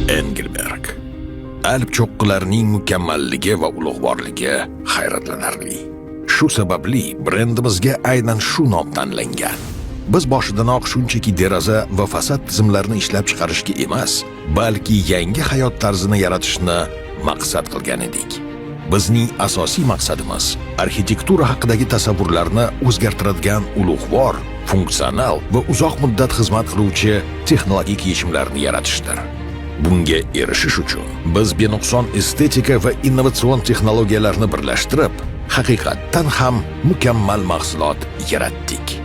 Engelberg. Alp cho'qqilarining mukammalligi va ulug'vorligi hayratlanarli. Shu sababli brendimizga aynan shu nom tanlangan. Biz boshidanoq shunchaki deraza va fasad tizimlarini ishlab chiqarishga emas, balki yangi hayot tarzini yaratishni maqsad qilgan edik. Bizning asosiy maqsadimiz arxitektura haqidagi tasavvurlarni o'zgartiradigan ulug'vor, funksional va uzoq muddat xizmat qiluvchi texnologik yechimlarni yaratishdir. Bunga erishish uchun biz benuqson estetika va innovatsion texnologiyalarni birlashtirib, haqiqatdan ham mukammal mahsulot yaratdik.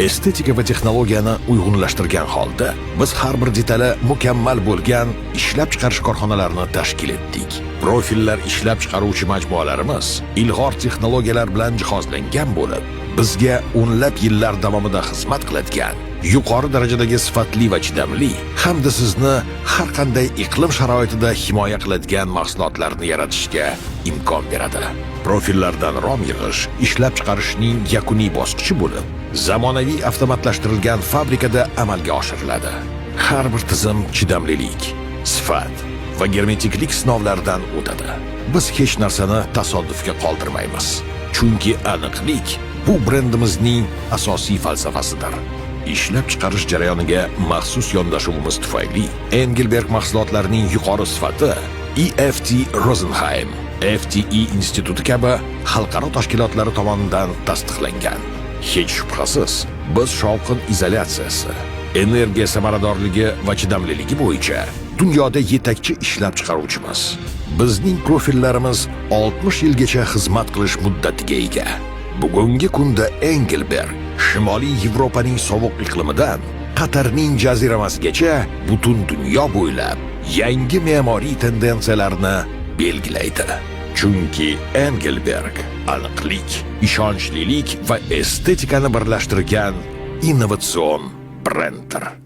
Estetika va texnologiyani uyg'unlashtirgan holda biz har bir detali mukammal bo'lgan ishlab chiqarish korxonalarini tashkil etdik. Profillar ishlab chiqaruvchi majmualarimiz ilg'or texnologiyalar bilan jihozlangan bo'lib, bizga o'nlab yillar davomida xizmat qiladigan yuqori darajadagi sifatli va chidamli hamda sizni har qanday iqlim sharoitida himoya qiladigan mahsulotlarni yaratishga imkon beradi. Profillardan rom yig'ish ishlab chiqarishning yakuniy bosqichi bo'lib, zamonaviy avtomatlashtirilgan fabrikada amalga oshiriladi. Har bir tizim chidamlilik, sifat va germetiklik sinovlaridan o'tadi. Biz hech narsani tasodifga qoldirmaymiz. Chunki aniqlik bu brendimizning asosiy falsafasidir. Ishlab chiqarish jarayoniga maxsus yondashuvimiz tufayli Engelberg mahsulotlarining yuqori sifati EFT Rosenheim, FTE instituti kabi xalqaro tashkilotlari tomonidan tasdiqlangan. Hech shubhasiz, biz shovqin izolyatsiyasi, energiya samaradorligi va chidamliligi bo'yicha dunyoda yetakchi ishlab chiqaruvchimiz. Bizning profillarimiz 60 yilgacha xizmat qilish muddatiga ega. Bugungi kunda Engelberg Shimoliy Yevropaning sovuq iqlimidan Qatarning jaziramasigacha butun dunyo bo'ylab yangi me'moriy tendensiyalarni belgilaydi. Chunki Engelberg aniqlik, ishonchlilik va estetikani birlashtirgan innovatsion brenddir.